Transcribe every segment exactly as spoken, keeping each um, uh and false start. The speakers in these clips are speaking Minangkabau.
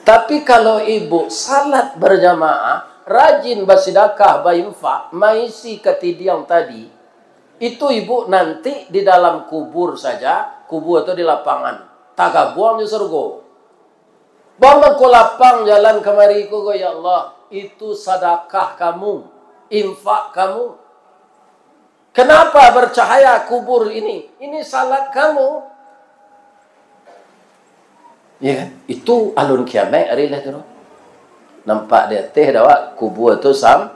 Tapi kalau ibu salat berjamaah, rajin basidakah, bainfak, maisi katidiang tadi, itu ibu nanti di dalam kubur saja, kubur tu di lapangan, tagabuang jo surgo. Bang ko lapang jalan kamari ko, ya Allah, itu sadakah kamu, infak kamu. Kenapa bercahaya kubur ini? Ini salat kamu. Ya kan? Itu alun kiamat ari lah tu. Nampak di ateh dah, wak, kubur tu sam.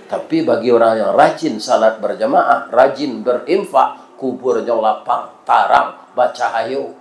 Tapi bagi orang yang rajin salat berjamaah, rajin berinfak, kuburnyo lapang, tarang, bacahayo.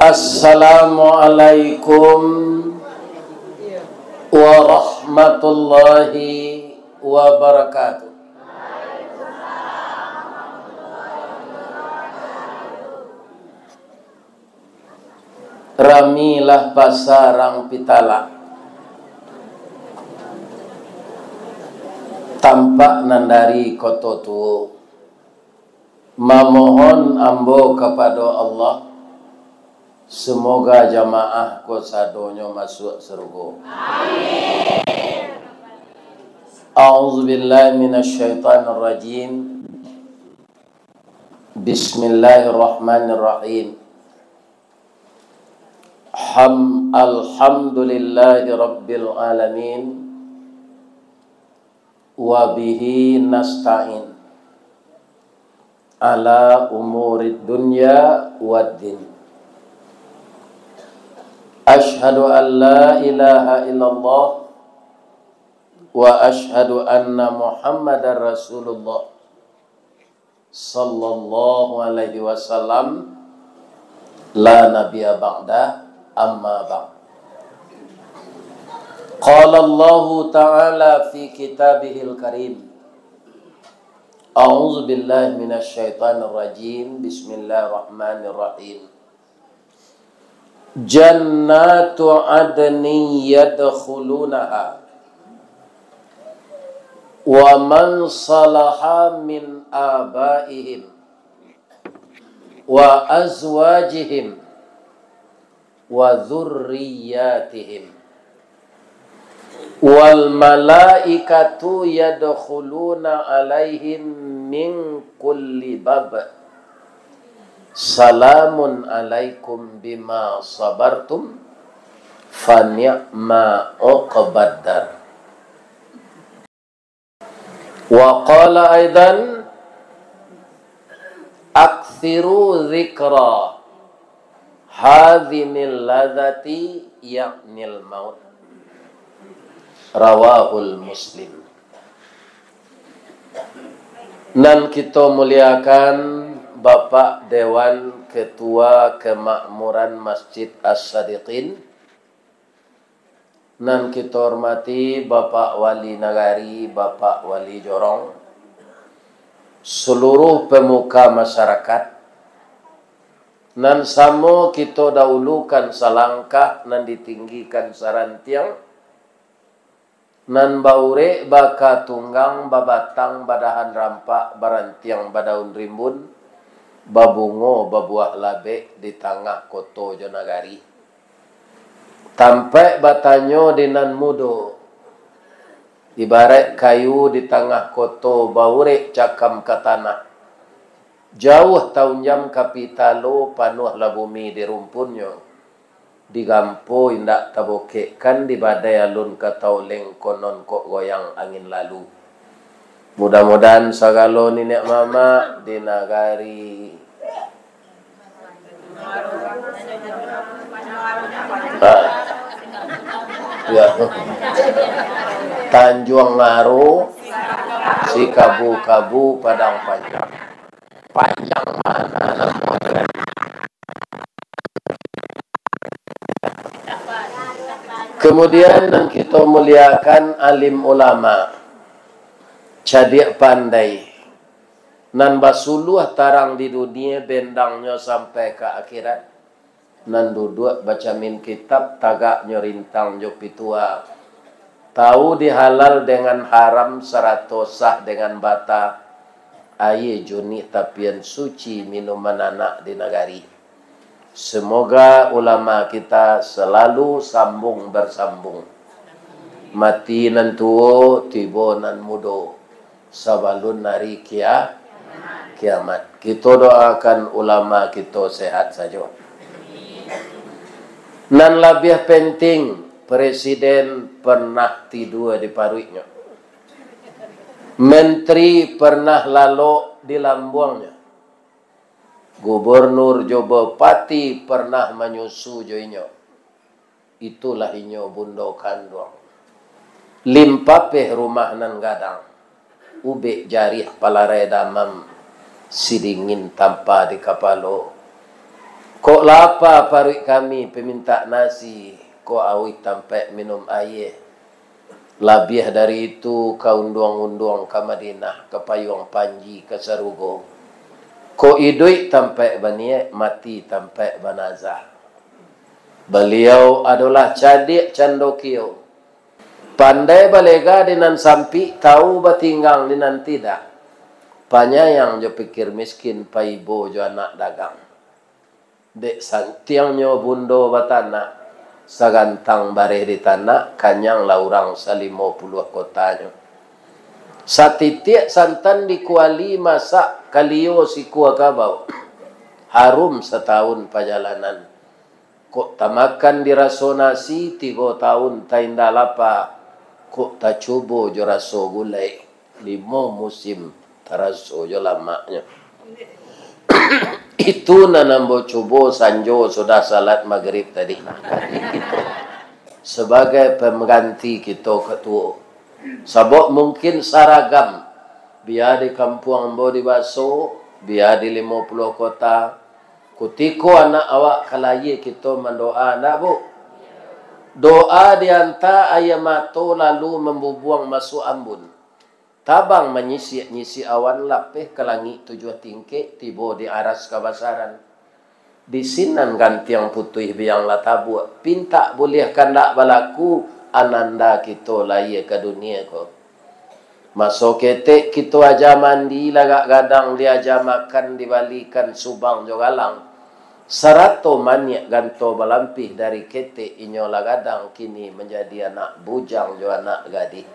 Assalamualaikum warahmatullahi wabarakatuh. Ramilah pasa rang Pitalak, tampak nan dari Koto Tuo. Mamohon ambo kapado Allah, semoga jamaah ko sadonyo masuak sarugo. Amin. A'udzubillahi minasyaitonirrajim. Bismillahirrahmanirrahim. Ham-, alhamdulillahi rabbil alamin. Wa bihi nasta'in ala umurid dunya wad din. Asyhadu an la ilaha illallah wa asyhadu anna Muhammadar Rasulullah sallallahu alaihi wasallam, la nabiyya ba'dah, amma ba'd. Qala Allahu ta'ala fi kitabihil karim. A'udzu billahi minasy syaithanir rajim. Bismillahirrahmanirrahim. Jannatu adnin yadkhulunaha, wa man salaha min abaihim, wa azwajihim, wa dzurriyyatihim. Wal malaikatu yadkhuluna alaihim min kulli bab. Salamun alaikum bima sabartum, fa ni'ma uqbad dar. Wa qala aidan, aktsiru dzikra hadzimil ladzati, ya'nil maut. Rawahul Muslim. Nan kito muliakan, Bapak Dewan Ketua Kemakmuran Masjid As-Sadiqin, nan kito hormati Bapak Wali Nagari, Bapak Wali Jorong, saluruh pemuka masyarakat, nan samo kito dahulukan salangkah, nan ditinggikan sarantiang, nan baurek bakatunggang, babatang badahan rampak, barantiang badaun rimbun, babungo babuah labek di tangah koto jo nagari. Tampaik batanyo di nan mudo, ibaraik kayu di tangah koto, baurek cakam ka tanah. Jauah taunjam ka pitalo, panuahlah bumi di rumpunnyo. Digampo indak tabokekkan, dibadai alun ka taoleng, konon kok goyang angin lalu. Mudah-mudahan sagalo niniak mamak di nagari, ah, ya, Tanjuang Ngaro, Sikabu-kabu, Padang Panjang. Panjang mana namo nagari? Kemudian, nan kito muliakan, alim ulama, cadiak pandai, nan basuluah tarang di dunia, bendangnyo sampai ka akhirat, nan duduak bacamin kitab, tagaknyo rintang jo pitua, tahu di halal dengan haram, sarato sah dengan bata, aia junih tapian suci, minuman anak di nagari. Semoga ulama kita selalu sambung bersambung. Mati nan tuo, tibo nan mudo, sabalun hari kia-, kiamat. Kito doakan ulama kito sehat sajo. Nan labiah penting, presiden pernah tidua di paruiknyo. Menteri pernah lalok di lambuangnyo. Gubernur jo bupati pernah manyusu jo inyo. Itulah inyo bundo kanduang. Limpapeh rumah nan gadang, ubek jariah palarai damam, sidingin tampa di kapalo. Kok lapa paruik kami, pamintak nasi, kok auih tampaik minum aia. Labiah dari itu, ka unduang-unduang ka Madinah, ka payuang panji ka sarugo. Kok iduik tampaik baniaik, mati tampaik banazah. Baliau adolah cadiak candokio, pandai balega di nan sampik, tahu batinggang di nan tidak, panyayang jo pikir miskin, paibo jo anak dagang. Dek santiangnyo bundo batanak, sagantang bareh di tanak, kanyanglah urang salimo puluah kotanyo. Satitiak santan di kuali, masak kalio sikua kabau, harum satahun pajalanan. Kok tamakan di raso nasi, tigo tahun tainda lapa. Kok tacubo jo raso gulai, limo musim taraso jo lamaknyo. Itu nan ambo cubo sanjo sudah salat magrib tadi. Sabagai pangganti kito katuo. Sabab mungkin saragam, bia di kampuang ambo di Baso, bia di Limo Puluah Kota. Kutiko anak awak ka layie, kito mandoa, ndak, Bu? Doa dianta aia mato lalu mambubuang masuak ambun. Tabang manyisiak-nyisiak awan, lapeh ka langik tujuah tingkek, tibo di aras kabasaran. Di sinan gantiang putuih biang lah tabuak, pintak buliah kandak balaku, ananda kito layie ka dunie ko. Maso ketek kito aja mandi, lagak gadang diaja makan, dibalikan subang jo galang, sarato maniak ganto balampih dari ketek, inyo lah gadang kini manjadi anak bujang jo anak gadih.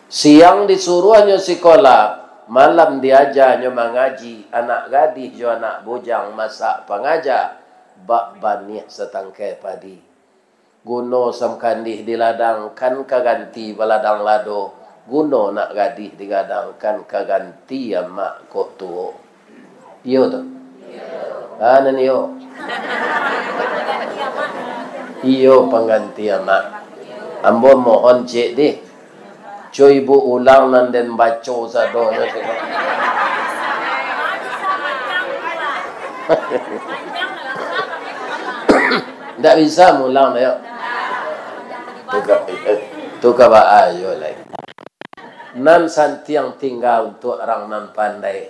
Siang disuruahnyo sikola, malam diajanyo mangaji, anak gadih jo anak bujang masak pangaja, bak baniah satangkai padi. Guno samkandih diladangkan ka ganti baladang lado, guno nak gadih digadangkan ka ganti amak kok tuo. Iyo tu? Ha, nan iyo? Iyo, pangganti amak. Ambo mohon ciek dih. Cubo ibu ulang nan den baco sadonyo siko. Ndak bisa mulang doh, yo. Tu ka, tu ka baa yo lai. Nan santiang tingga untuak urang nan pandai.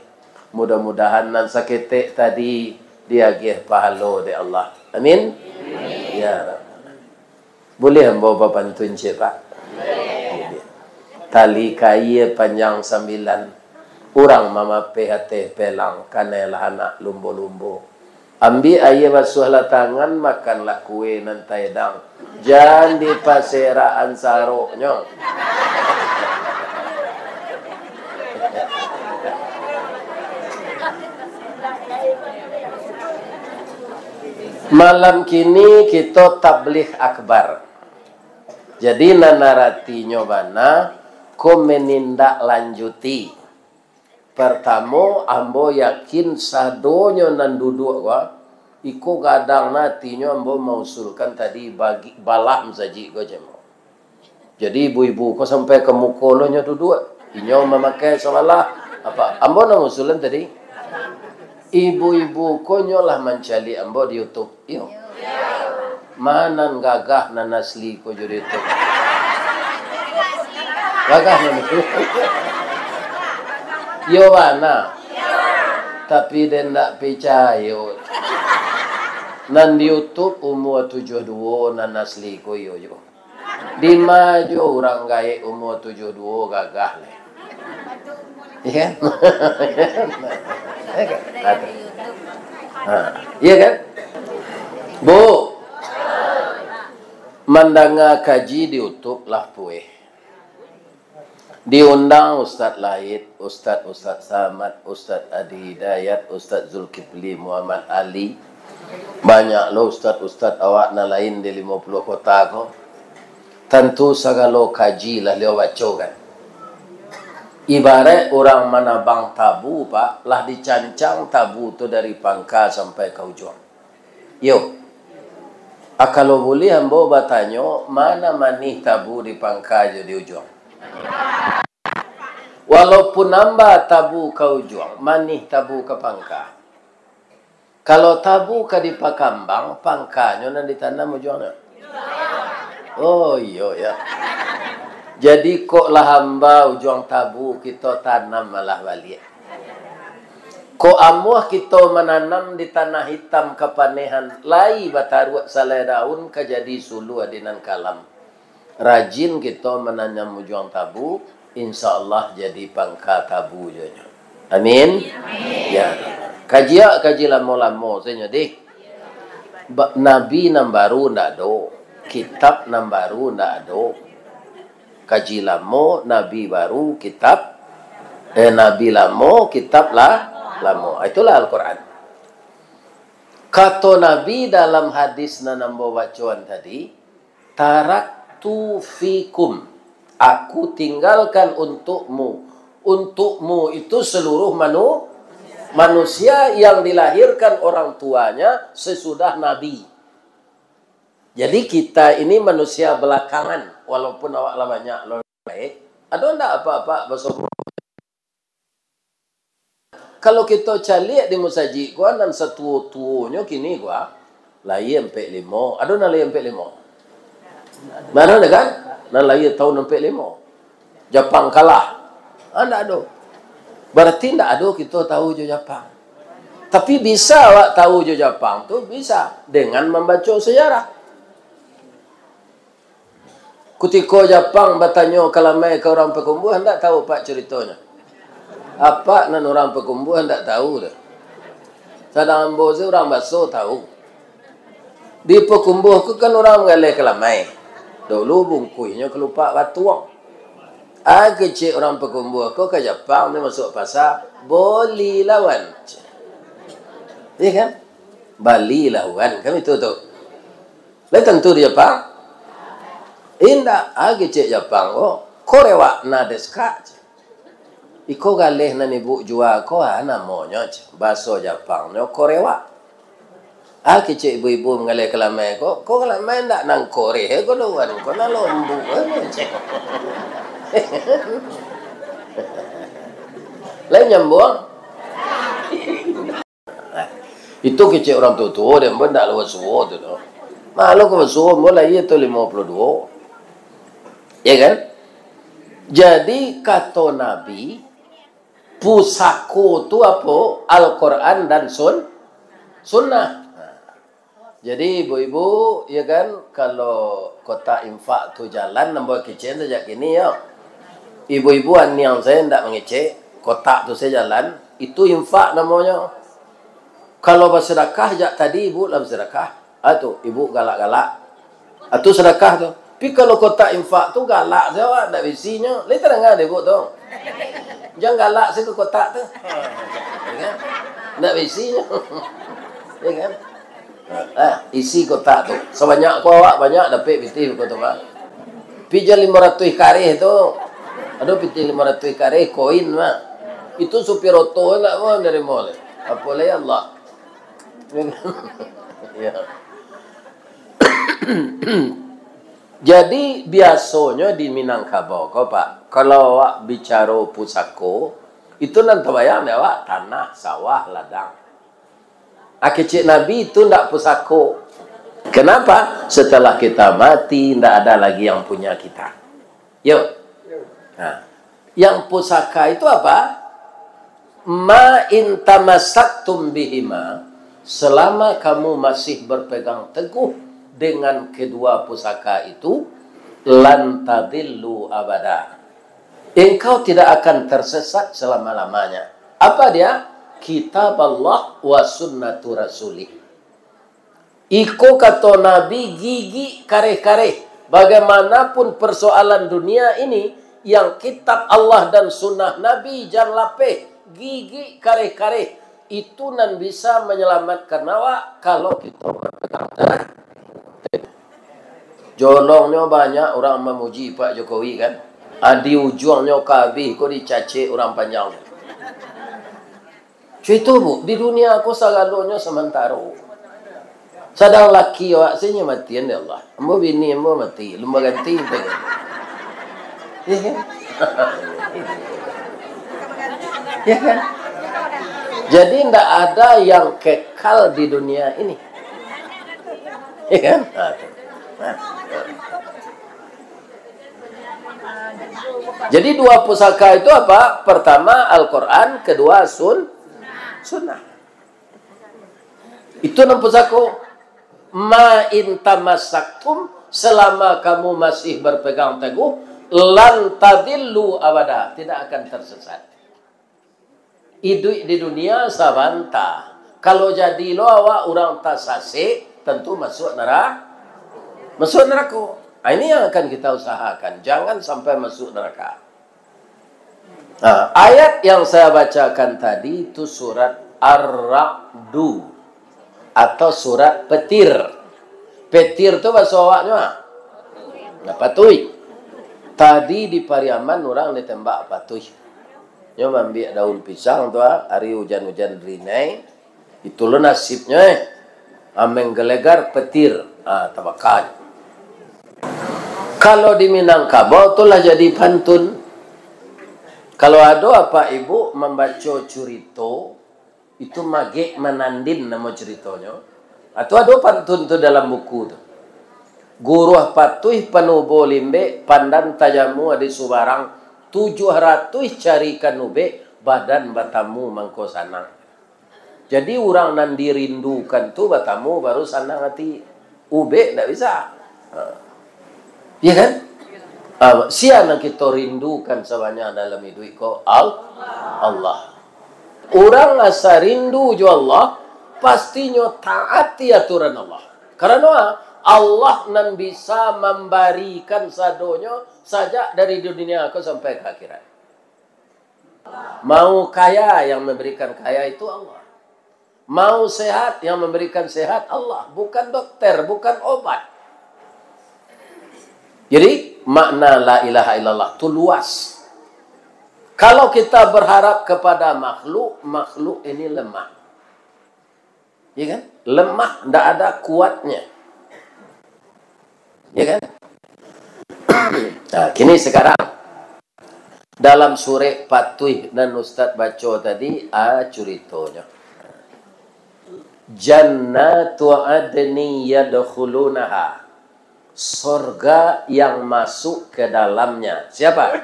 Mudah-mudahan nan saketek tadi diagiah pahalo dek Allah. Amin. Amin. Ya Rabbal Alamin. Buliah ambo bapantun ciek, Pak? Buliah. Tali kaia panjang sambilan, urang mamapeh ateh pelang, kanailah anak lumbo-lumbo. Ambiak aia basuahlah tangan, makanlah kue nan taedang. Jan dipaserakan saroknyo. Malam kini kito tabligh akbar. Jadi, nan aratinyo bana, ko menindaklanjuti. Partamo, ambo yakin sadonyo nan duduak ko, iko gadang nan atinyo ambo mausulkan tadi bagi, balah masajik ko, cemo. Jadi, ibu-ibu ko sampai ka muko lo nyo duduak. Inyo mamakai sabalah, apa, ambo nan usulan tadi. Ibu-ibu ko nyo lah mancaliak ambo di YouTube. Iyo. Ma nan gagah nan asli ko jo di YouTube? Gagah nan itu. Yo bana. Tapi den ndak picayo. Nan di YouTube umua tujuah duo nan asli ko iyo juo. Dima jo urang gaek umua tujuah duo gagah lai. Iya kan? Iya kan? Ha, iya kan? Bu, mandanga kaji di YouTube lah pueh. Diundang Ustaz Laid, Ustaz, Ustaz Samad, Ustaz Adi Hidayat, Ustaz Zulkifli Muhammad Ali. Banyak lo ustaz-ustaz awak nan lain di limo puluah kota ko. Tantu sagalo kaji lah liau baco kan. Ibarat urang manabang tabu, Pak, lah dicancang tabu tu dari pangka sampai ka ujuang. Yo. A, kalau buliah ambo batanyo, ma nan manih tabu di pangka jo di ujuang? Walaupun amba tabu ka ujuang, manih tabu ka pangka. Kalau tabu ka dipakambang, pangkanyo nan ditanam ujuangnyo. Oh, iyo, ya. Jadi, kok lah amba ujuang tabu, kito tanam malah baliak. Kok amuah kito mananam di tanah itam kapanehan, lai bataruak salai daun, ka jadi suluah di nan kalam. Rajin kito mananam ujuang tabu, insya Allah jadi pangka tabu jo nyo. Amin. Amin. Ya. Kaji, kaji lamo-lamo sajo deh. Ba-, nabi nan baru ndak ado, kitab nan baru ndak ado. Kaji lamo, nabi baru, kitab, eh, nabi lamo, kitab lah lamo. Itulah Al-Quran. Kato Nabi dalam hadis nan ambo bacoan tadi, "Taraktu fikum, aku tinggalkan untukmu, untukmu itu seluruh manu-, manusia yang dilahirkan orang tuanya sesudah Nabi." Jadi, kita ini manusia belakangan, walaupun awak lah banyak lo baik. Ado ndak apak-apak basobok? Kalau kito caliak di musajik ko, nan satuo-tuonyo kini ko, lahia ampek limo. Ado nan lahia ampek limo? Mano ado kan? Nan lahia taun ampek limo. Japang kalah. Ah, ndak ado. Barati ndak ado kito tahu jo Japang. Tapi bisa awak tahu jo Japang tu, bisa dengan mambaco sejarah. Kutiko Japang batanyo kalamai ka urang Pakumbuah, ndak tahu apak caritonyo. Apak nan urang Pakumbuah ndak tahu doh. Sadang ambo se urang Baso tahu. Di Pakumbuah ko kan urang manggaleh kalamai. Dulu bungkuihnyo kalupak batuang. A kecek urang Pakumbuah ko ka Japang, nyo masuak pasa, "Boli lawan." Iya kan? "Bali lawan," kan itu tu. Lai tantu di Japang? Indak, a kecek Japang ko, "Korewa na desu ka?" Iko galeh nan ibuk jua ko, a namonyo, baso Japangnyo korewa. A kecek ibu-ibu manggaleh kalamai ko, "Ko kalamai ndak nan koreh ko, lawan ko nan lombuak," cek. Lai nyambuang? Nah, itu kecek urang tuo-tuo, dek ambo ndak lo basuo tu doh. Malu ka basuo, ambo lahia taun limo puluah duo. Ya kan? Jadi, kato Nabi, pusako tu apo? Al-Quran dan sun-, sunnah. Nah, jadi, ibu-ibu, ya kan, kalau kotak infak tu jalan, ambo kecek sajak kini, yo. Ibu-ibu aniang sajo ndak mangecek, kotak tu sajo jalan, itu infak namonyo. Kalau basadakah, jak tadi ibu lah basadakah. Ah, tu, ibu galak-galak. Ah, tu sadakah tu. Tapi kalau kotak infak tu galak sajo awak, ndak baisinyo. Lai tadanga dek ibu tu. Jan galak sajo ka kotak tu. Ya kan? Ndak baisinyo. Ya kan? Ah, isi kotak tu. Sabanyak ko awak banyak dapek pitih ko tu, Pak. Pitih limo ratuih kareh tu. Ado pitih limo ratuih kareh, koin, Pak. Itu supir oto ndak mau narimo lai. Apo lai Allah. Ya. Jadi, biasonyo di Minangkabau ko, Pak, kalau awak bicaro pusako, itu nan tabayang dek awak, tanah, sawah, ladang. A kecek Nabi itu ndak pusako. Kenapa? Setelah kita mati, ndak ada lagi yang punya kita. Yo. Nah, yang pusaka itu apa? "Ma in tamassaktum bihima," selama kamu masih berpegang teguh dengan kedua pusaka itu, "lan tadillu abada." Engkau tidak akan tersesat selama-lamanya. Apa dia? Kitab Allah wa sunnatu rasulih. Iko kato Nabi, gigik kareh-kareh. Bagaimanapun persoalan dunia ini, yang kitab Allah dan sunnah Nabi jan lapeh, gigik kareh-kareh. Itu nan bisa menyelamatkan awak kalau kito berpegang teguh. Jolongnyo banyak urang mamuji Pak Jokowi kan. Ah, di ujuangnyo ka abih ko dicacek urang panjang. Cuito, Bu, di dunia ko sagalonyo samantaro. Sadang laki awak se nyo matian dek Allah. Ambo bini ambo mati, lumba ganti tengok. Ya kan? Ya kan? Jadi ndak ada yang kekal di dunia ini. Ya kan? Nah, tu. Nah. Jadi dua pusaka itu apa? Pertama Al-Quran, kedua sun, sunnah. Itu nan pusako. "Ma in tamassaktum," selama kamu masih berpegang teguh, "lan tadillu abada," tidak akan tersesat. Iduik di dunia sabanta. Kalau jadi lo awak urang tasasek, tentu masuk nera-, masuk nerako. Ah, ini yang akan kita usahakan. Jangan sampai masuk neraka. Nah, ayat yang saya bacakan tadi itu surat Ar-Ra'du atau surat Petir. Petir tu bahaso awaknyo, ah? Nah, patuih. Tadi di Pariaman urang ditembak patuih. Nyo maambiak daun pisang tu, ah, ari ujan-ujan rinai. Itu lo nasibnyo, eh. Ameng gelegar petir, ah, tabaka. Kalau di Minangkabau tu lah jadi pantun. Kalau ado apak ibuk mambaco curito, itu Magek Manandin namo curitonyo. Atau ado pantun tu dalam buku tu. Guruah patuih panubo limbek, pandan tajamu di subarang, tujuah ratuih carikan ubek, badan batamu mangko sanang. Jadi urang nan dirindukan tu batamu baru sanang ati. Ubek ndak bisa. Ha. Iya kan? Ah, sia nan kito rindukan sabanyak dalam iduik ko? Al-, Allah. Urang asa rindu jo Allah, pastinyo taati aturan Allah. Karano Allah nan bisa mambarikan sadonyo sajak dari dunia ko sampai ka akhirat. Mau kaya, yang memberikan kaya itu Allah. Mau sehat, yang memberikan sehat Allah, bukan dokter, bukan obat. Jadi, makna la ilaha illallah tu luas. Kalau kita berharap kepada makhluk, makhluk ini lemah. Ya kan? Lemah, ndak ada kuatnya. Ya kan? Nah, kini sekarang, dalam surek patuih nan Ustaz baco tadi, ah, curitonyo. Jannatu adni yadkhulunaha. Sorga yang masuk ke dalamnya. Siapa?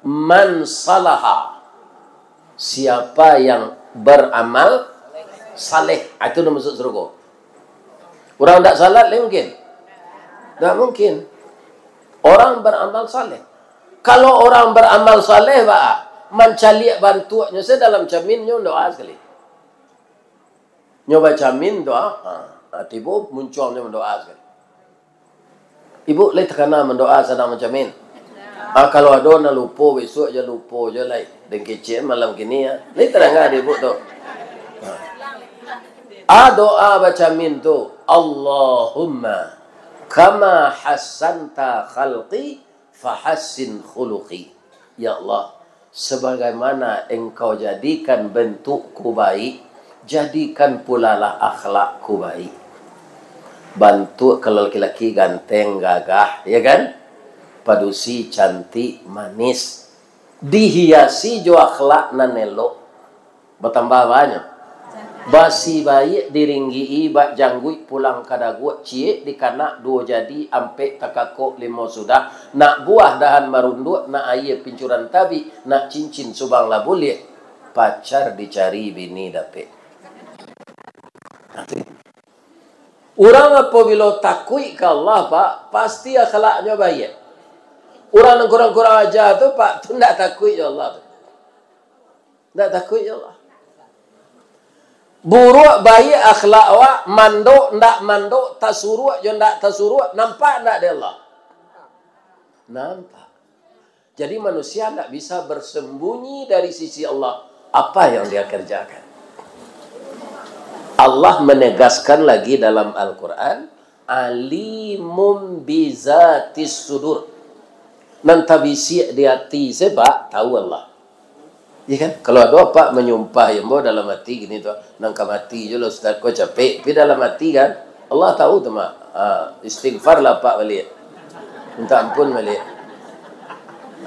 Man salaha. Siapa yang beramal saleh. Ah, itu nan masuk surga. Urang ndak salat lai mungkin? Ndak mungkin. Orang beramal saleh. Kalau orang beramal saleh, ba, mancaliak bantuaknyo sajo dalam caminnyo, mandoa sakali. Nyo bacamin, doa. Ha, ha, tibo muncuangnyo mandoa sakali. Ibuk lai takana mandoa sadang bacamin? Ah, kalau ado nan lupo, bisuak jo lupo jo lai. Den kecek malam kini, ah. Lai tadanga di ibuk tu. Ha. Ah, doa bacamin tu, "Allahumma kama hassanta khalqi fahassin khuluqi." Ya Allah, sebagaimana Engkau jadikan bentukku baik, jadikan pulalah akhlakku baik. Bantuak kalau laki-laki ganteng, gagah, ya kan? Padusi, cantik, manis. Dihiasi jo akhlak nan elok. Batambah banyak. Basi baiak diringgi-i, bak jangguik pulang ka daguak, ciek dikanak duo jadi, ampek takakok limo sudah, nak buah dahan marunduak, nak aia pincuran tabik, nak cincin subang lah buliah, pacar dicari bini dapek. Urang apabilo takuik ka Allah, Pak, pasti akhlaknyo baiak. Urang nan kurang-kurang aja tu, Pak, tu ndak takuik jo Allah tu. Ndak takuik jo Allah. Buruak baiak akhlak awak, mandok ndak mandok, tasuruak jo ndak tasuruak, nampak ndak di Allah? Nampak. Jadi manusia ndak bisa bersembunyi dari sisi Allah apa yang dia kerjakan. Allah menegaskan lagi dalam Al-Quran, "Alimun bizatis sudur." Nan tabisiak di ati se, Pak, tahu Allah. Iya kan? Kalau ado apak manyumpah ambo dalam ati gini tu, "Nan ka mati jo lah Ustaz ko capek." Tapi dalam ati kan, Allah tahu tu, Mak. Ah, istighfar lah apak baliak. Minta ampun baliak.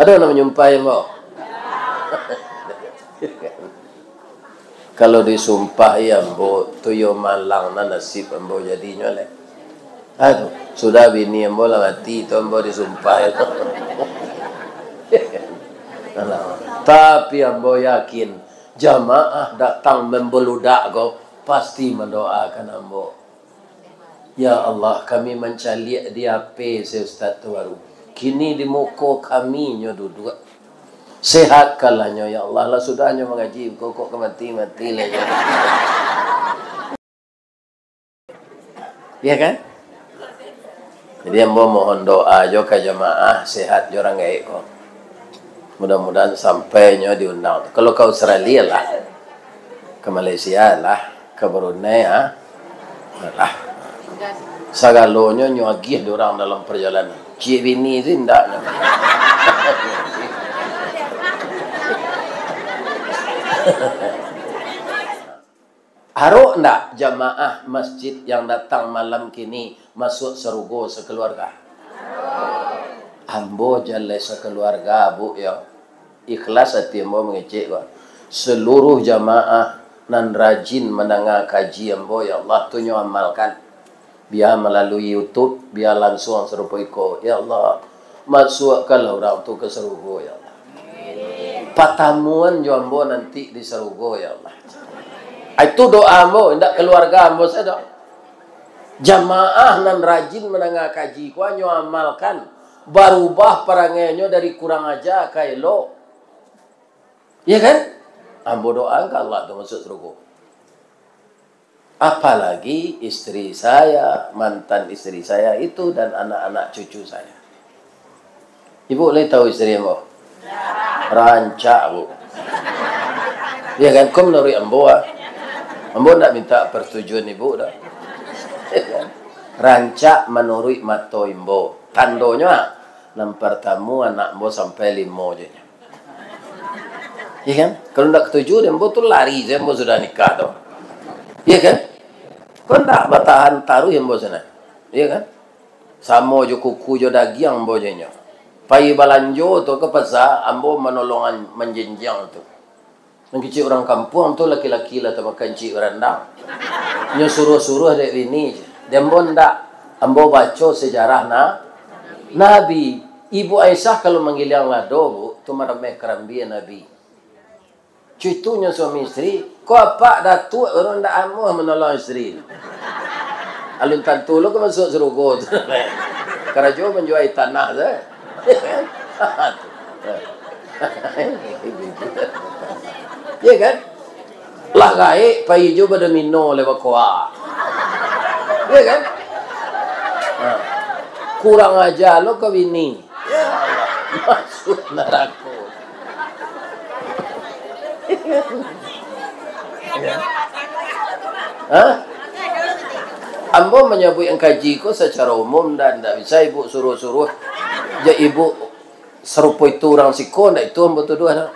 Ado nan manyumpah ambo? Kalau disumpahi ambo, tu yo malang nan nasib ambo jadinyo lai. Ah, tu. Sudah bini ambo lah mati, tu ambo disumpahi. Alah. Tapi ambo yakin, jamaah datang membeludak ko, pasti mandoakan ambo. Ya Allah, kami mancaliak di H P se ustaz tu baru. Kini di muko kami nyo duduak. Sehatkanlah nyo, ya Allah. Lah sudah nyo mangaji, kok, kok ka mati, mati lah nyo. Ya kan? Jadi, ambo mohon doa jo ka jamaah, sehat jo urang gaek ko. Mudah-mudahan sampai nyo diundang. Kalau ka Australia lah, ka Malaysia lah, ka Brunei, ah, lah. Sagalonyo nyo agiah di urang dalam perjalanan. Ciek bini tu indak nyo. Arok ndak jamaah masjid yang datang malam kini masuak sarugo sakaluarga? Ambo jaleh sakaluarga, Bu, yo. Ikhlas ati ambo mangecek ko. Seluruh jamaah nan rajin mandanga kaji ambo, ya Allah, tu nyo amalkan. Bia malalui YouTube, bia lansuang sarupo iko. Ya Allah, masuakkanlah urang tu ka sarugo, ya Allah. Patamuan jo ambo nanti di sarugo, ya Allah. Itu doa ambo, indak kaluarga ambo sajo. Jamaah nan rajin mandanga kaji ko, nyo amalkan, barubah parangainyo dari kurang aja ka elok. Ya kan? Ambo doakan ka Allah tu masuak sarugo. Apalagi istri saya, mantan istri saya itu, dan anak-anak cucu saya. Ibu lai tahu istri ambo? Rancak, Bu. Ya kan? Ko manuruik ambo, ah. Ambo ndak minta persetujuan ibu doh. Ya kan? Rancak manuruik mato ambo. Tandonyo, ah, nan partamo anak ambo sampai limo je nyo. Iya kan? Kalau ndak katuju, dek ambo tu lari se ambo sudah nikah tu. Iya kan? Kok ndak batahan taruih ambo sinan. Iya kan? Samo jo kuku jo dagiang ambo jo inyo. Pai balanjo tu ka pasa, ambo manolongan manjenjang tu. Nan kecek urang kampuang tu laki-laki lah tamakan cik barandang. Nyo suruah-suruah dek bini je. Dek ambo ndak. Ambo baco sejarah na-, Nabi. Ibu Aisyah kalau manggiliang lado, Bu, tu marameh karambia Nabi. Cuitunyo suami isteri, ko apak datuak baru ndak amuah manolong isteri. Alun tantu lo ka masuak sarugo tu. Karajo manjuai tanah tu. Ya kan? Lah gaek pai jo badomino lewat koa. Ya kan? Ha. Kurang aja lo ka bini. Ya Allah, masuak narako. Hah? Ambo manyabuik kaji ko sacaro umum, dan ndak bisa ibu suruah-suruah. Ja ibu sarupo itu urang siko, ndak itu ambo tuduah doh.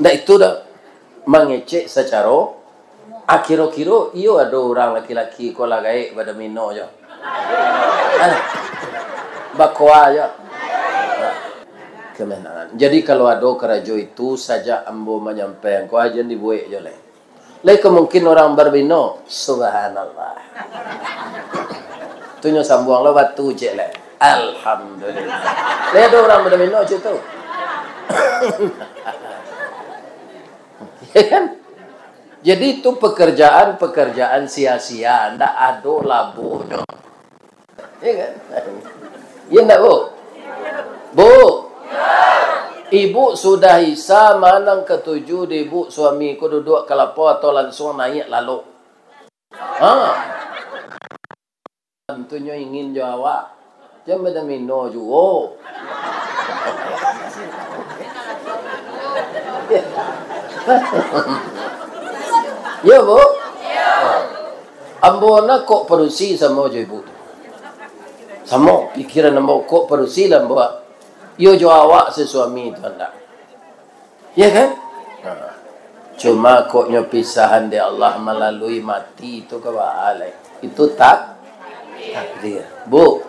Ndak itu doh. Mangecek sacaro, ah, kiro-kiro iyo ado urang laki-laki ko lah gaek badomino jo. Ah, bakoa jo. Ah, kemenangan. Jadi, kalau ado karajo itu, sajak ambo manyampaian ko, ah, jan dibuek jo lai. Lai ka mungkin urang babino, subhanallah. Tu nyo sambuang lo batu ciek lai. Alhamdulillah. Lai ado urang babino ciek tu. Ya kan? Jadi itu pekerjaan-pekerjaan sia-sia, ndak ado labuhnyo. Ya kan? Ya ndak, Bu? Bu? Ibu sudah Isa, ma nan katuju di ibu, suami ko duduak ka lapau atau lansuang naiak lalok? Ha. Tantunyo ingin jo awak. Jan badamino juo. Yo, Bu? Ambo nak kok padusi samo jo ibu tu. Samo pikiran ambo, kok padusi lah ambo. Iyo jo awak sasuami tu andak. Ya kan? Ha. Cuma kok nyo pisahan dek Allah malalui mati tu ka baa lai. Itu tak, takdir. Bu,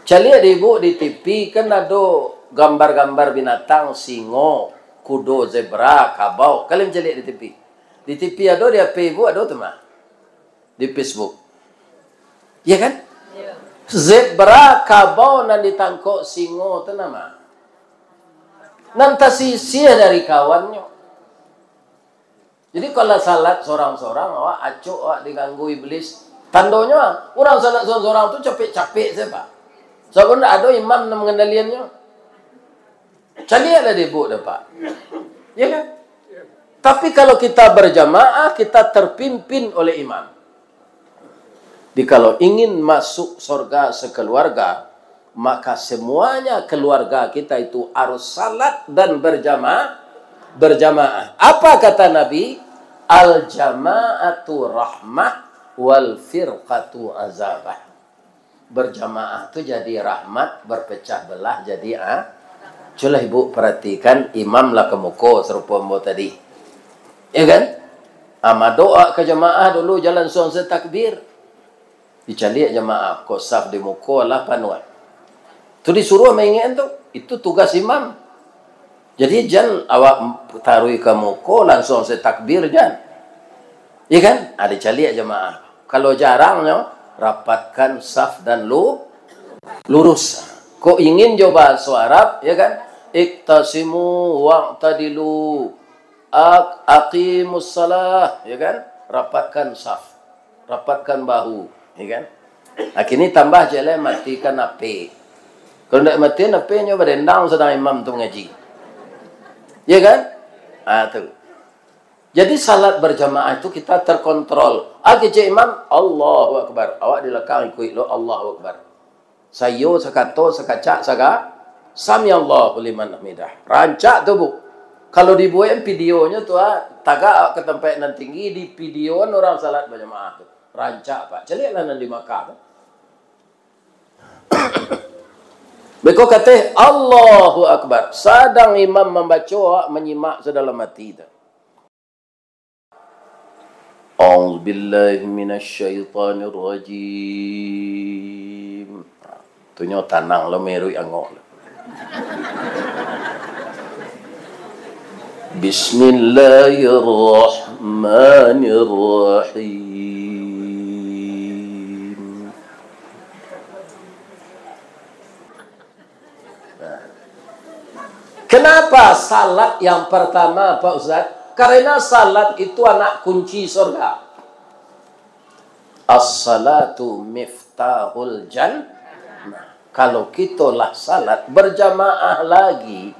caliak di ibu di T V kan ado gambar-gambar binatang, singo, kudo, zebra, kabau. Kalian caliak di T V. Di T V ado, di H P ibu ado tu mah. Di Facebook. Ya kan? Zebra, kabau nan ditangkok singo tu nama. Nan tasisih dari kawannyo. Jadi kalau salat sorang-sorang, awak acok, awak diganggu iblis. Tandonyo, urang salat sorang-sorang tu capek-capek sajo. Sabab ndak ado imam nan mangandaliannyo. Caliaklah di ibu dek Pak. Ya kan? Tapi kalau kita berjamaah, kita terpimpin oleh imam. Jadi kalau ingin masuk sorga sekeluarga, maka semuanya keluarga kita itu harus salat dan berjamaah, berjamaah. Apa kata Nabi? "Al-jama'atu rahmah wal firqatu azabah." Berjamaah tu jadi rahmat, berpecah belah jadi, ah. Cubolah ibu perhatikan, imam lah ka muko sarupo ambo tadi. Ya kan? Ah, madoa ka jamaah dulu, jan lansuang se takbir. Dicaliak jamaah, kok saf di muko lah panuah. Tu disuruah maingekan tu. Itu tugas imam. Jadi jan awak taruih ka muko, lansuang se takbir, jan. Ya kan? Ah, dicaliak jamaah. Kalau jarangnyo, rapatkan saf dan lu-, lurus. Kok ingin jo bahaso Arab, ya kan? Iqtasimu wa'tadilu. Ak-, aqimus salah, ya kan? Rapatkan saf. Rapatkan bahu, ya kan? Akhirnyo tambah ciek lai matikan H P. Kalau ndak matikan H P, nyo badendang sadang imam tu mangaji. Ya kan? Ah, tu. Jadi salat berjamaah itu kita terkontrol. Ah, kecek imam, Allahu Akbar. Awak di lakang ikuik lo, Allahu Akbar. Saiyo sakato, sakacak, saka-, "Samiallahu liman hamidah." Rancak tu, Bu. Kalau dibuek videonyo tu, ah, tagak ka tampek nan tinggi, di videoan urang salat bajamaah tu. Rancak, Pak. Caliaklah nan di Makkah tu. Beko kateh, "Allahu Akbar." Sadang imam mambaco, awak manyimak sadalam ati tu. A'udzubillahi minasyaitonirrajim. Tu nyo tanang lo, meruik angok lo. Bismillahirrahmanirrahim. Nah. Kenapa salat yang pertama, Pak Ustaz? Karena salat itu anak kunci surga. As-salatu miftahul jan-, nah, kalau kito lah salat berjamaah lagi,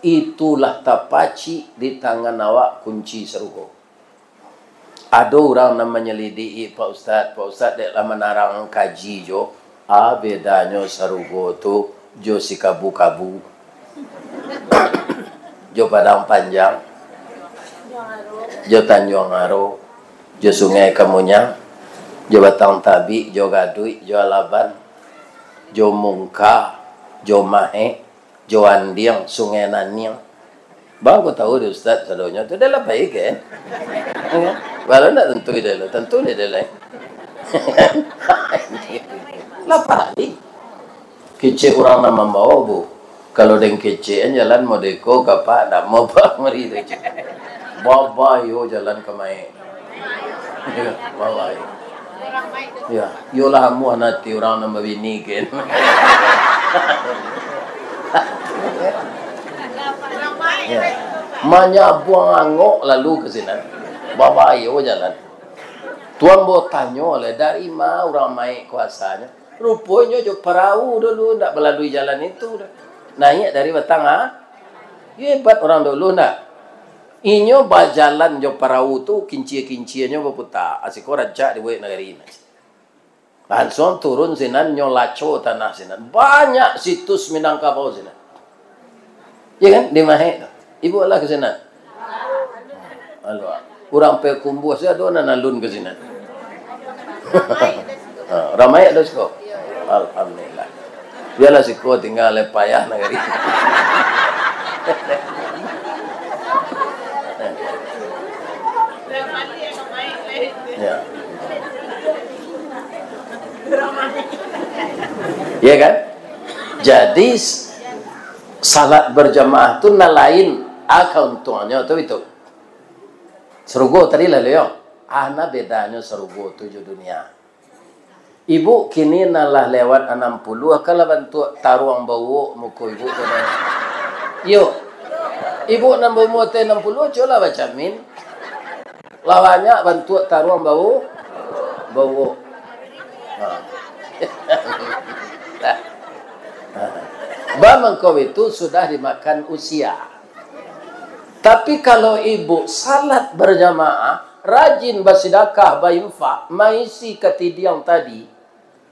itulah tapacik di tangan awak kunci sarugo. Ado urang nan manyalidiki, "Pak Ustaz, Pak Ustaz, dek lah manarang kaji jo, a bedanyo sarugo tu jo si Kabu-Kabu, jo Padang Panjang, jo Tanjuang Aro, jo Sungai Kamunyang, jo Batang Tabik, jo Gaduik, jo Alaban, jo Mungka, jo Mahek, jo Andiang, Sungai Naniang." Bang, ko tahu dek Ustaz sadonyo tu, dah lah baik kan? Ya kan? Walau ndak tentu dah lah, tentu ni dah lah. Lah paling. Kecek urang nan mambawa, Bu. Kalau den kecek an jalan modeko, kapak ndak mau, Pak, mari tu. Babayo jalan ka maik. Yo, babayo. Yo, iyolah amuah nanti urang nan babini kan. Yo. Manyabuang angok lalu ka sinan. Babayo jalan. Tuan batanyo lai, dari ma urang maik ko asanyo? Ruponyo jo parau dulu, ndak malalui jalan itu doh. Naiak dari batang, ah. Yo, hebat urang dulu ndak? Inyo bajalan jo parau tu, kincia-kincianyo baputa. Asiko rancak dibuek nagari. Lansuang turun sinan, nyo laco tanah sinan. Banyak situs Minangkabau sinan. Yo kan? Di Mahek tu. Ibu lah ka sinan. Alah. Urang Payakumbuah se ado nan alun ka sinan. Ha, urang Mahek ado siko. Alhamdulillah. Bialah siko tingga lai payah nagari. Yo. Yo kan? Jadi, s-, salat berjamaah tu nan lain, a kauntuangannyo tu itu. Sarugo tadi lah, yo. A nan bedanyo sarugo tu jo dunia. Ibu kini nan lah lewat anam puluah, kan lah bantuak taruang bauok muko ibu tu, nah. Iyo. Ibu nan baumua ateh anam puluah, cubolah bacamin. Lah banyak bantuak taruang bau-, bauok. Ha. Ba mangko itu sudah dimakan usia. Tapi kalau ibu salat berjamaah, rajin basidakah, bainfak, maisi katidiang tadi,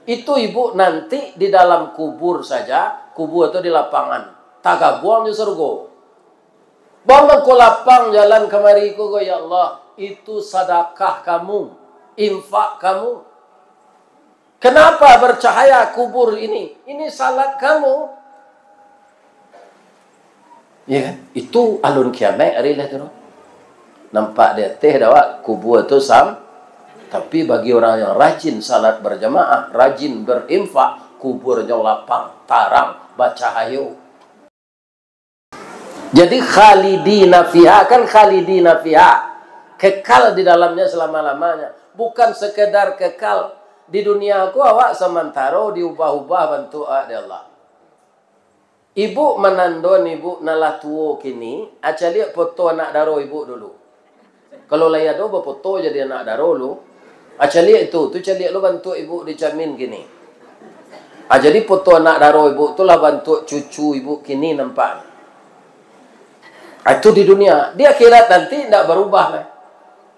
itu ibu nanti di dalam kubur saja, kubur tu di lapangan, tagabuang jo sarugo. Ba mangko lapang jalan kamari ko, ya Allah, itu sadakah kamu, infak kamu. Kenapa bercahaya kubur ini? Ini salat kamu. Yo kan? Itu alun kiamaik ari lah tu. Nampak di ateh dek awak kubur tu sam-, tapi bagi orang yang rajin salat berjamaah, rajin berinfak, kuburnyo lapang, tarang, bacahayo. Jadi khalidina fiha, kan khalidina fiha, kekal di dalamnya selama-lamanya. Bukan sekedar kekal di dunia ko, awak samantaro diubah-ubah bantuak awak dek Allah. Ibu manandon ibu nan lah tuo kini, a caliak foto anak daro ibu dulu. Kalau lai ado bafoto jadi anak daro lu, a caliak itu, tu caliak lu bantuak ibu dicamin kini. A, jadi foto anak daro ibu tu lah bantuak cucu ibu kini nampak. A, itu di dunia. Di akhirat nanti ndak barubah lai.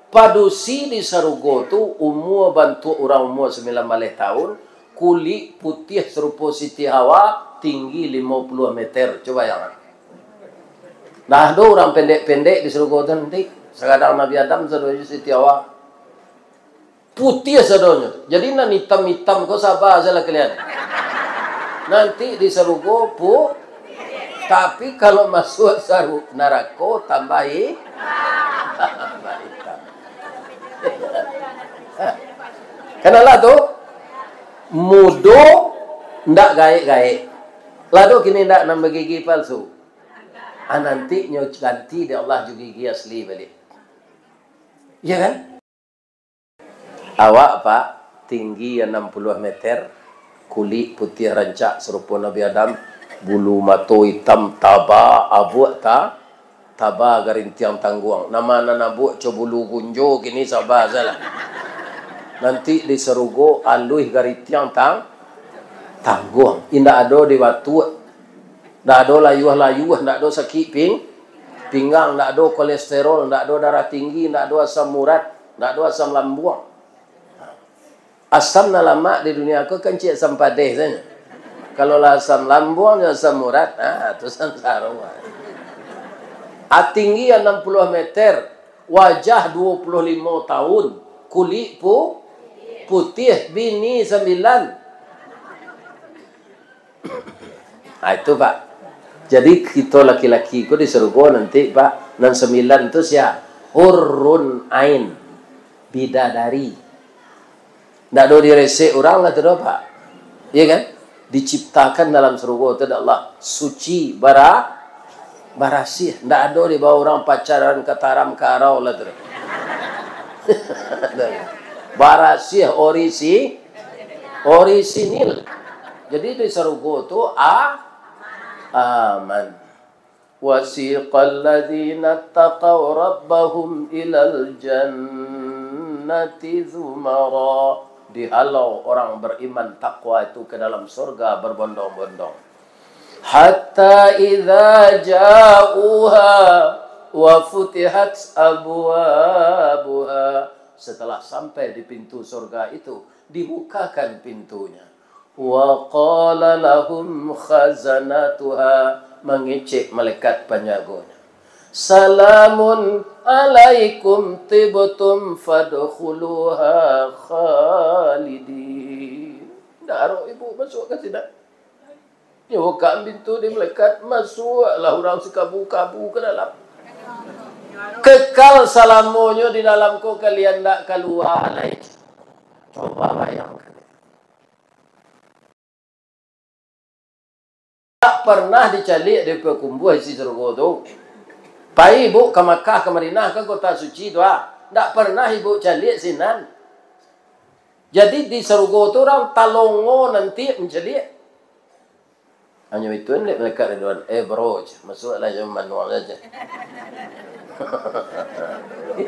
Padusi di sarugo tu umua bantuak urang umua sambilan baleh taun, kulik putiah sarupo Siti Hawa, tinggi limo puluah meter. Cubo bayangkan. Nah, ado urang pendek-pendek di sarugo tu nanti. Sakadang Nabi Adam sadonyo Siti Hawa. Putiah sadonyo. Jadi nan itam-itam ko saba sajolah kalian. Nanti di sarugo pu-, tapi kalau masuak saru-, narako tambahi. Tambah itam. Kan alah tu, mudo ndak gaek-gaek. Lah tu kini ndak nan bagigi palsu. Ah, nanti nyo ganti dek Allah jo gigi asli baliak. Iyo kan? Awak, Pak, tinggi anam puluah meter, kulik putiah rancak sarupo Nabi Adam, bulu mato itam taba abuak ta-, taba garintiang tangguang. Nama nan abuak co bulu gunjo kini saba sajolah. Nanti di sarugo aluih garintiang tang-, tangguang. Indak ado di batuak. Ndak ado layuah-layuah, ndak ado sakik ping-, pinggang, ndak ado kolesterol, ndak ado darah tinggi, ndak ado asam urat, ndak ado asam lambuang. Asam nan lamak di dunia ko kan ciek asam padeh sajo. Kalau lah asam lambuang jo asam urat, ah, tu sansaro. Ah, tinggi anam puluah meter, wajah duo puluah limo taun, kulik pu-, putiah, bini sambilan. Ah, itu, Pak. Jadi, kito laki-laki ko di sarugo nanti, Pak, nan sambilan tu sia? Hurun ain, bidadari. Ndak ado diresek urang lah tu doh, Pak. Iyo kan? Diciptakan dalam sarugo tu dek Allah. Suci, bara-, Barasiah, ndak ado dibao urang pacaran ka taram ka arau lah tu. Barasiah, orisi-, orisinil. Jadi di sarugo tu a-, aman. Wasiqal ladzina taqaw rabbahum ilal jannati zumara. Dihalau orang beriman takwa itu ke dalam surga berbondong-bondong. Hatta idza ja'uha wa futihat abwabuha. Setelah sampai di pintu surga itu, dibukakan pintunya. Wa qala lahum khazanatuha, mangecek malaikat panjagonyo. Salamun alaikum tibtum fadkhuluha khalidin. Ndak arok ibu masuak ka sinan. Nyo buka pintu di malaikat, masuaklah urang sikabu-kabu ka dalam. Kekal salamonyo di dalam ko, kalian ndak kalua lai. Coba bayangkan. Ndak pernah dicaliak di pakumbuah isi sarugo tu. Pai ibu ka Makkah, ka Madinah, ka kota suci tu, ah. Ndak pernah ibu caliak sinan. Jadi di sarugo tu urang talongo nanti mancaliak. Hanyo itu dek malaikat Ridwan, "Eh, bro," ceh, "masuaklah jo manuang sajo."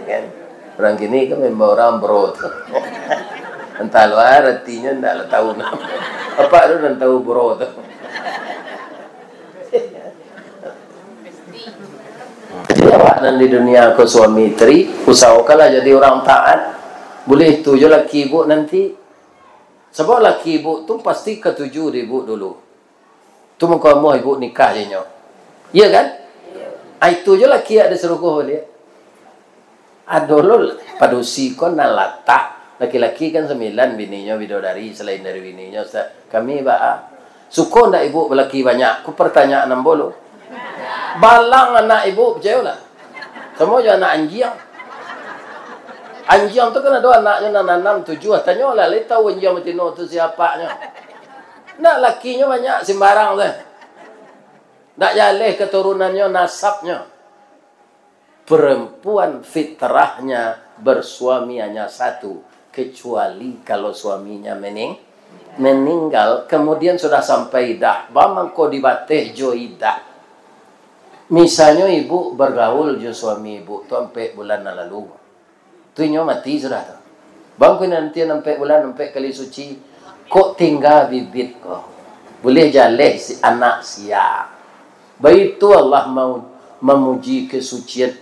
Kan? Urang kini kan memang urang bro tu. Antah luar artinyo ndak lah tahu nah. Apak tu nan tahu bro tu. Jadi awak nan di dunia ko suami isteri, usahokanlah jadi urang taat. Buliah tu jo laki ibu nanti. Sabab laki ibu tu pasti katuju di ibu dulu. Tu mangko amuah ibu nikah jo inyo. Iya kan? Ah, itu jo laki ado sarugo baliak. Ado lo padusi ko nan latah. Laki-laki kan sambilan bininyo bidodari, salain dari bininyo, sa-, kami baa. Suko ndak ibu balaki banyak? Ko partanyaan ambo lo. Balang anak ibu, picayolah. Samo jo anak anjiang. Anjiang tu kan ado anaknyo nan anam, tujuah. Tanyolah, lai tahu anjiang batino tu sia apaknyo. Ndak, lakinyo banyak simbarang tu. Ndak jaleh katurunannyo, nasabnyo. Perempuan fitrahnya bersuami hanya satu, kecuali kalau suaminya mening-, meninggal, kemudian sudah sampai idah, ba mangko dibateh jo idah. Misalnyo ibu bergaul jo suami ibu tu ampek bulan nan lalu. Tu inyo mati sudah tu. Bangku nanti ampek bulan, ampek kali suci. Kok tingga bibit ko. Buliah jaleh si anak sia. Baitu Allah mau mamuji kesucian,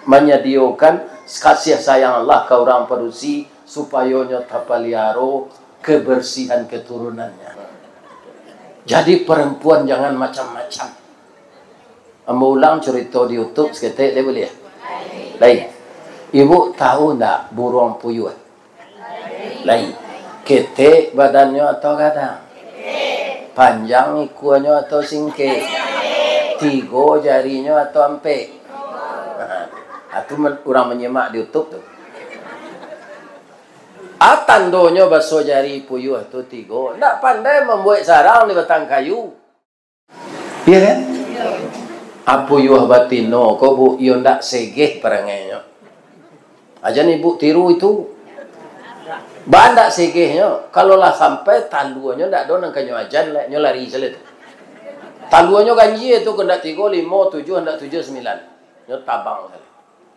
manyadiokan kasih sayang Allah ka urang padusi, supayo nyo tapaliaro kebersihan keturunannyo. Jadi, perempuan jangan macam-macam. Ambo ulang curito di YouTube saketek, lai buliah? Lai. Ibu tahu ndak buruang puyuah? Lai. Ketek badannyo atau gadang? Panjang ikuanyo atau singkek? Tigo jarinyo atau ampek? Ha, tu men-, urang manyimak di YouTube tu. A tandonyo baso jari puyuah tu tigo, ndak pandai mambuek sarang di batang kayu. Iya kan? A puyuah batino ko, Bu, iyo ndak segeh parangainyo. Ajan ibu tiru itu. Ba ndak segehnyo, kalau lah sampai taluanyo ndak ado nan ka nyo ajan, nyo lari sajo tu. Taluanyo ganjia tu, kandak tigo, limo, tujuah, kandak tujuah, sambilan. Nyo tabang sajo.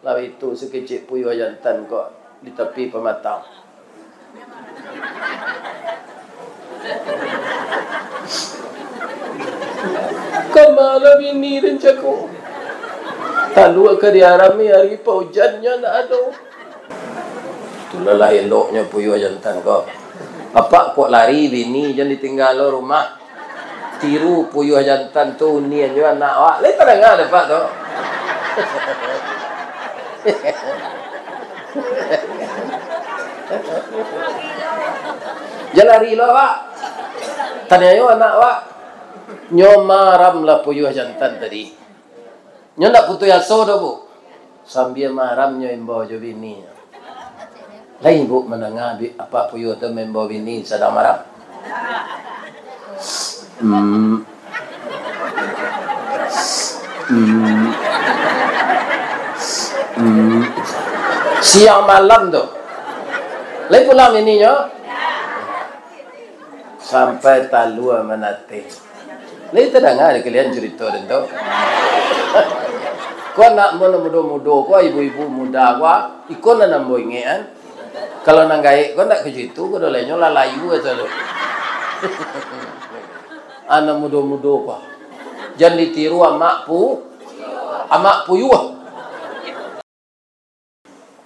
Lah itu sakecek puyuah jantan ko di tapi pamatang. Kama lah bini den jago. Talua ka diarami ari paujannyo ndak ado. Itulah lah eloknyo puyuah jantan ko. Apak kok lari bini jan ditinggal lo rumah. Tiru puyuah jantan tu, unian jo anak awak. Lai tadanga dek apak tu. Jan lari lo awak. Taniayo anak awak. Nyo maram lah puyuah jantan tadi. Nyo ndak putuih aso doh, Bu. Sambia maram nyo imbau jo bininyo. Lai, Bu, mandanga bi-, apak puyuah tu maimbau bini sadang maram? Hmm. Hmm. Hmm. Siang malam tu. Lai pulang bininyo. Sampai talua manateh. Lai tadanga dek kalian curito den tu? Ko anak ambo nan mudo-mudo ko, ibu-ibu muda ko, iko nan ambo ingek an. Kalau nan gaek ko ndak ka itu, ko doh lainyo lalayu kato tu. Anak mudo-mudo ko. Jan ditiru amak pu-, amak puyuah.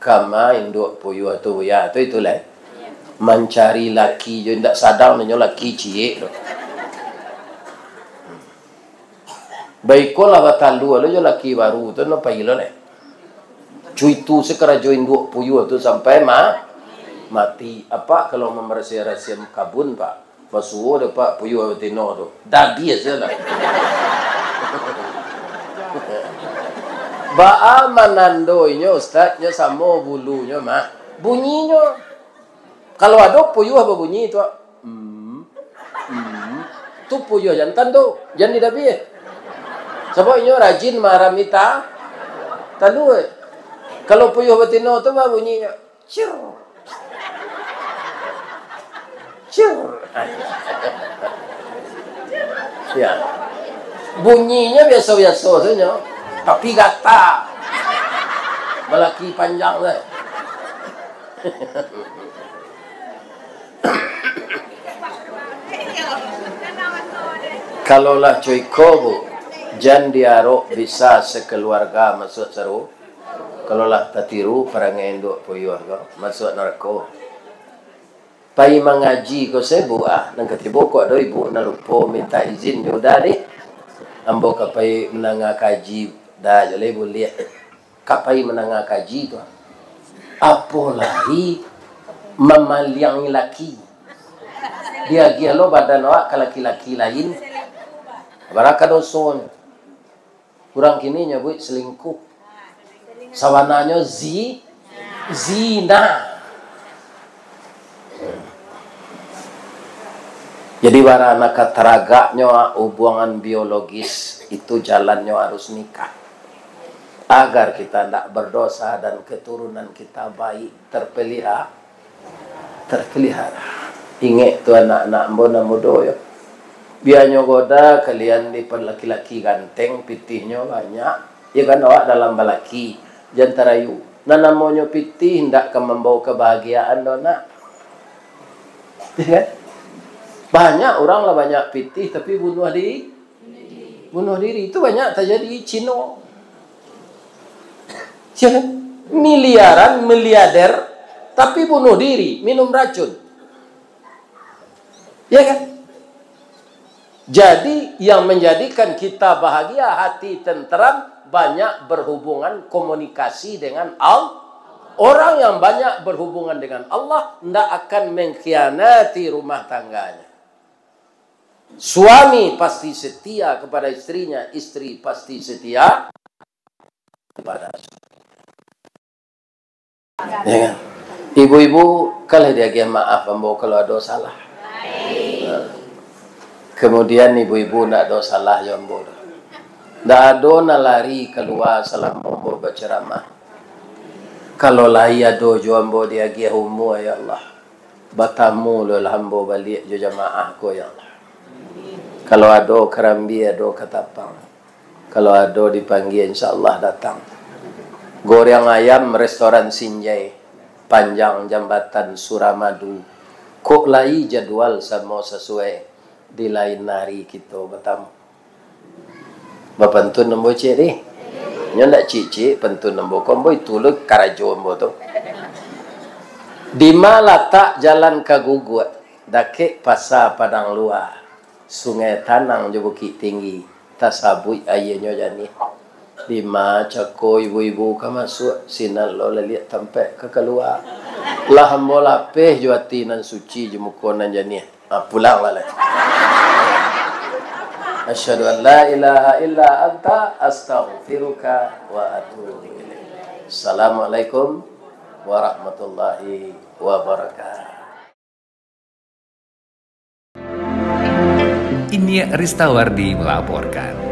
Kama induak puyuah tu, Buya, tu itulah. Mancari laki jo indak sadang inyo laki ciek tu. Baikolah batalua lo jo laki baru tu, no pai lo leh. Cuitu sakarajo induak puyuah tu sampai ma-, mati. Apak kalau mambarasiah-rasiah kabun, Pak. Basuo dek Pak puyuah batino tu. Dabiah sajo lah. Baa manando inyo, Ustaz? Nyo samo bulunyo mah. Bunyinyo. Kalau ado puyuah babunyi tu, hmm, hmm, tu puyuah jantan tu. Jan didabiah. Sabab inyo rajin maarami ta-, talua. Kalau puyuah batino tu babunyinyo. Cir. Cir. Ya. Bunyinyo biaso-biaso sajo, tapi gata. Balaki panjang tu. Kalau lah cuiko, Bu, jan diarok bisa sakaluarga masuak saru-, Kalau lah tatiru parangai induak puyuah ko, masuak narako. Pai mangaji ko se, Bu, ah, nan ka tibo ko ado ibu nan lupo mintak izin jo uda deh. Ambo ka pai mandanga kaji, da jo lai buliah. Ka pai mandanga kaji tu. Apo lai mamaliangi laki. Diagiah lo badan awak ka laki-laki lain. Baraka dosonyo. Urang kini nyabuik selingkuh. Sabananyo zi-, zina. Jadi, bara nan ka taragaknyo hubungan biologis, itu jalannyo harus nikah. Agar kita ndak berdosa dan keturunan kita baik, terpelihara. Terpelihara. Ingek tu anak-anak ambo nan mudo yo. Bianyo goda kalian di laki-laki ganteng, pitihnyo banyak. Ya kan, awak dalam balaki, jan tarayu. Nan namonyo pitih ndak ka mambawa kabahagiaan doh, nak. Ya kan? Banyak urang lah banyak pitih, tapi bunuh di-, bunuh diri. Itu banyak terjadi di Cino. Ya kan? Miliaran, miliarder, tapi bunuh diri, minum racun. Ya kan? Jadi, yang menjadikan kita bahagia, hati tenteram, banyak berhubungan komunikasi dengan Allah. Orang yang banyak berhubungan dengan Allah ndak akan mengkhianati rumah tangganya. Suami pasti setia kepada istrinya, istri pasti setia kepada suami. Ya kan? Ibu-ibu, kalau diagiah maaf ambo kalau ado salah. Nah. Kemudian ibu-ibu ndak ado salah jo ambo doh. Ndak ado nan lari kalua salamo ambo baceramah. Kalau lai ado jo ambo diagiah umua, ya Allah, batamu lo lah ambo baliak jo jamaah ko, ya Allah. Kalau ado karambia, ado katapang. Kalau ado dipanggia, insya Allah datang. Goreng ayam restoran Sinjai, panjang jambatan Suramadu. Kok lai jadwal samo sasuai, di lain ari kito batamu. Bapantun ambo ciek deh. Nyo ndak ciek-ciek pantun ambo ko, ambo itu lo karajo ambo tu. Dima latak jalan ka Guguak, dakek Pasa Padang Lua, Sungai Tanang jo Bukik Tinggi, tasabuik aianyo janiah. Dima cako ibu-ibu ka masuak, sinan lo laliak tampek ka kalua. Lah ambo lapeh jo ati nan suci jo muko nan janiah. Ah, pulang lah, lah. Asyhadu an la ilaha illa anta, astaghfiruka wa atubu ilaik. Assalamualaikum warahmatullahi wabarakatuh. Iniak Ristawardi melaporkan.